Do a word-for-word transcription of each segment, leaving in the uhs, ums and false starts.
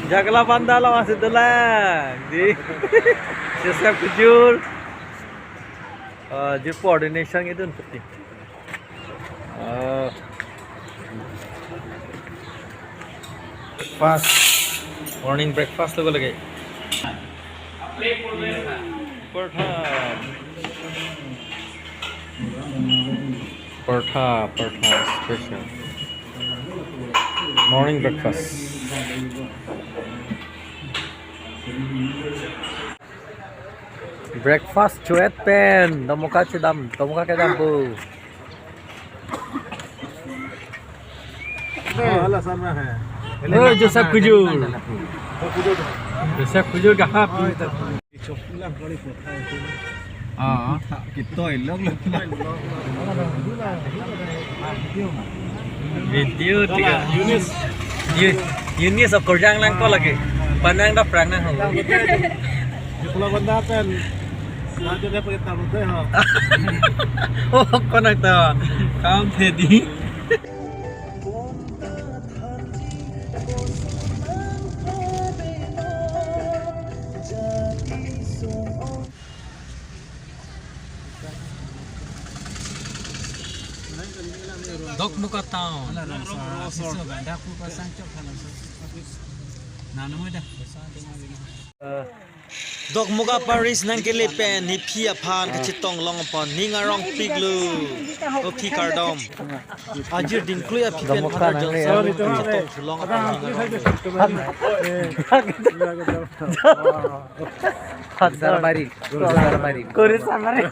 Jakla panda lo masih dolang di Joseph Kujur. Eh, jur coordination itu penting. Eh, breakfast, morning breakfast lo lagi. Paratha. Paratha, paratha special. Morning breakfast. Breakfast cho-et pen, domoka chedam, domoka kedam po. Oh, hala sana hai. Oh, Joseph Kujur. Joseph Kujur kahap. Oh, itu. Ah, kita elok lo. Video tiga. Yunis. Yu-, Yunis akorjang nangkok lagi. Panang daprang nang ho. Kalau benda pen. Nanti dia pakai tamu teh ha. Oh, konak tawa. Kam tedi. Dokmoka town. Dokmoka parish nangkele pen, ne aphi aphan kachetong long apot, ning arong piklo. O aphi kardom. Ajir dingklui aphi pen Dokmoka phan nangle jongsi ya. Kachetong long apot ning arong. Sarbari. Sarbari. Kori sarbari.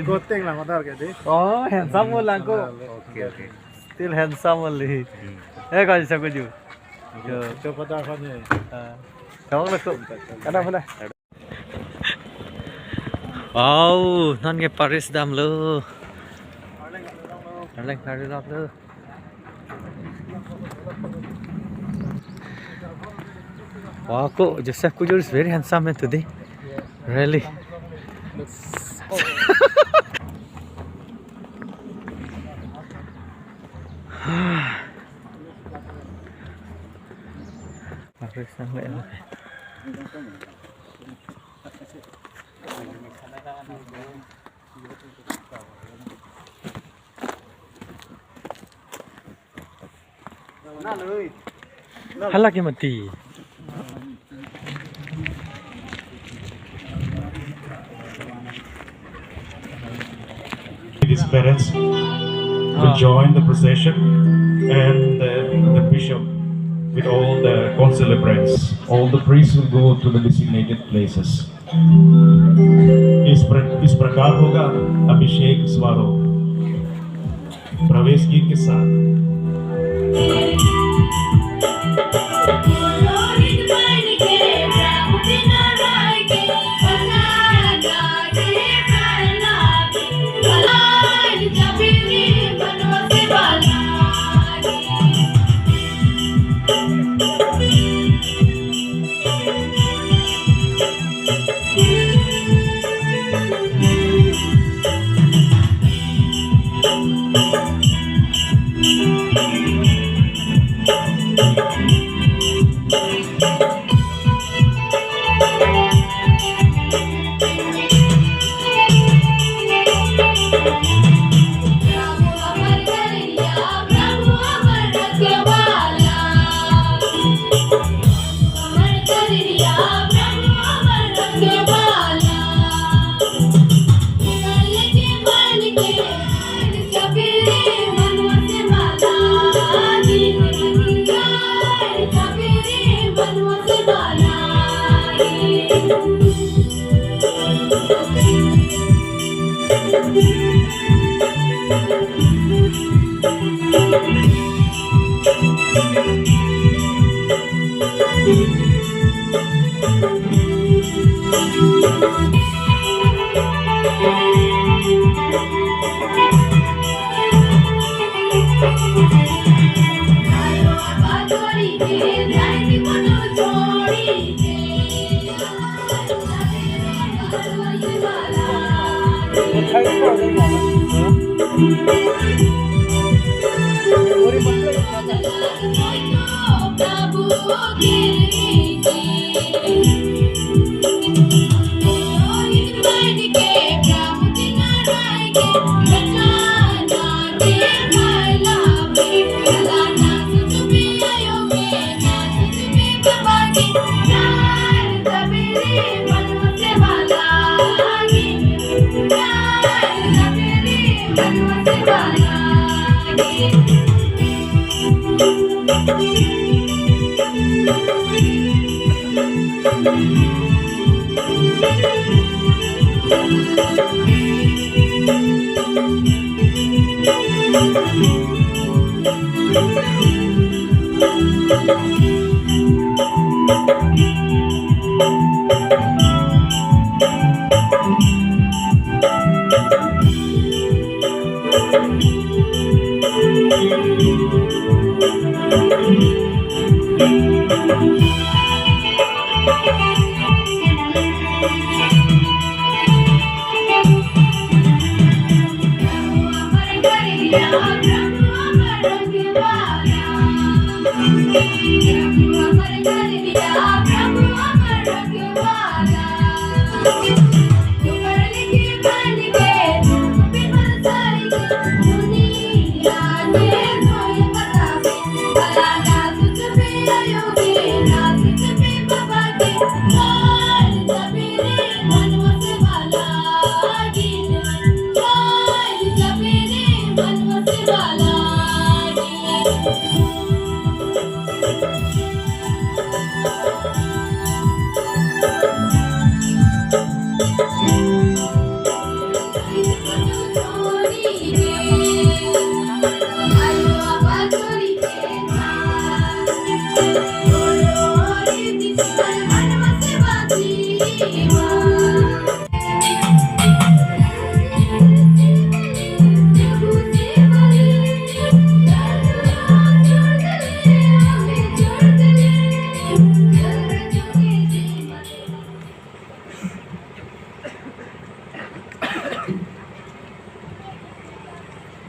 Goteng lang motor ke di. Oh, handsome mo lang ko. Okay, okay. Still handsome only. Eh, kau bisa kuju. Yo. Coba dah kau ni. Ah. Tawang lah ko. Kada pala. Wow, non ke parish damlo. Arleng, arleng damlo. Wow, ko Joseph Kujur is very handsome man today. Really. Parish damlo. Hala ke mati. His parents will join the procession and the, the bishop with all the concelebrants. All the priests will go to the designated places. इस प्र-, इस प्रकार होगा अभिषेक समारोह। प्रवेश गीत के साथ।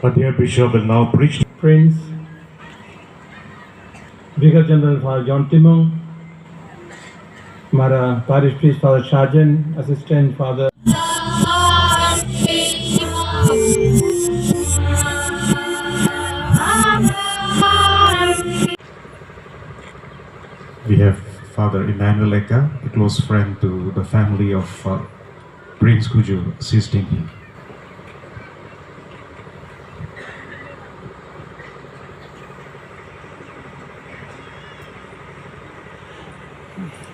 Our dear Bishop will now preach. Prince, Vicar General Father John Timung, Mara Parish Priest Father Shajen, Assistant Father. We have Father Emmanuel Eka, a close friend to the family of, uh, Prince Kujur, assisting him.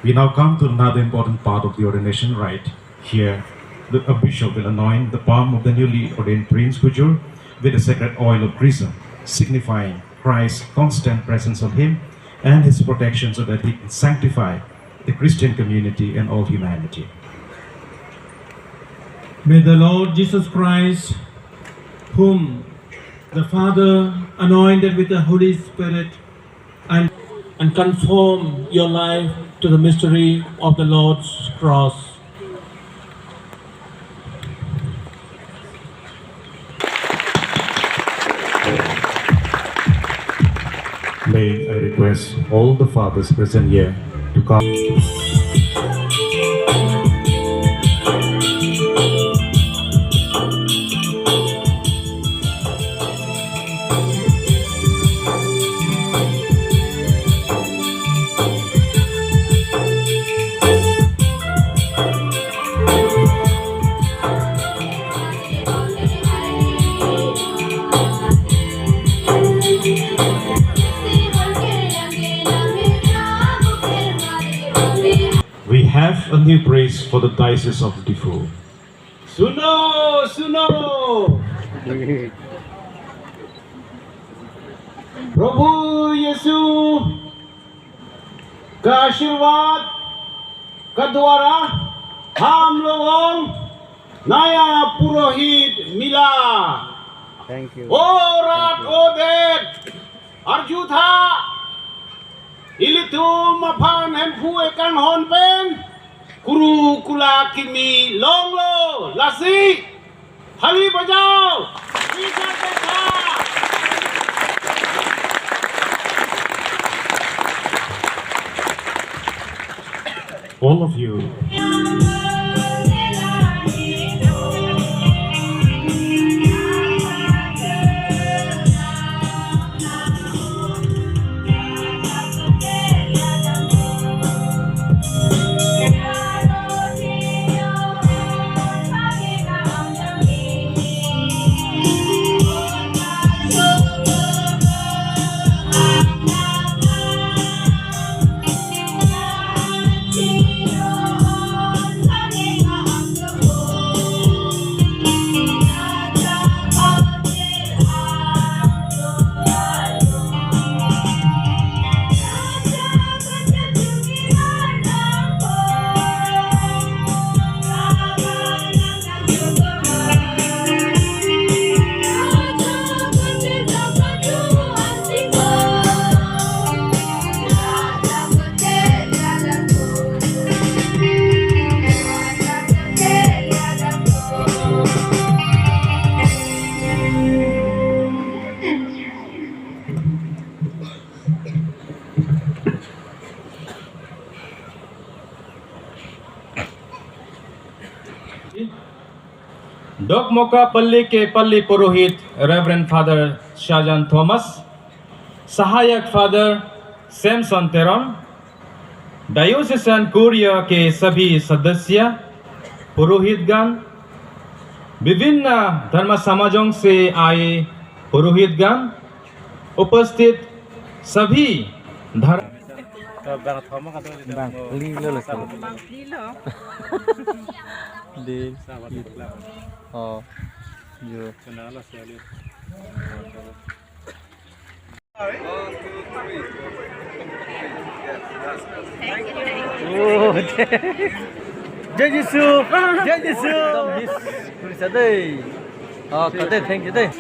We now come to another important part of the ordination rite. Here, the, a bishop will anoint the palm of the newly ordained Prince Kujur with the sacred oil of chrism, signifying Christ's constant presence on him and his protection so that he can sanctify the Christian community and all humanity. May the Lord Jesus Christ, whom the Father anointed with the Holy Spirit, and, and conform your life to the mystery of the Lord's cross. May I request all the fathers present here to come. We have a new priest for the Diocese of Diphu. Suno, suno! Prabhu Yisu ka ashirwad ka dwara hum log ong Naya Purohit Mila. Thank you. O rat, o det, arjutha, ilitum aphan Hemphu ekanghon pen kuru kula kimi longlo, lasi thali bajao. All of you. Dokmoka Palli ke Palli Purohit Reverend Father Shajan Thomas, Sahayak Father Samson Teron, Diocesan Kuria ke sabhi sadasya, Purohitgan, Bibhinna Dharma Samajong se aye Purohitgan, Upasthit sabhi dhar- Bang thoma kado di Bang, dong. Li lo lo. Bang li lo. Di. Oh. Yo. Sana la sali. Oh, Jai Jisu. Jai Jisu. Jai Jisu. Oh, kade, thank you dei.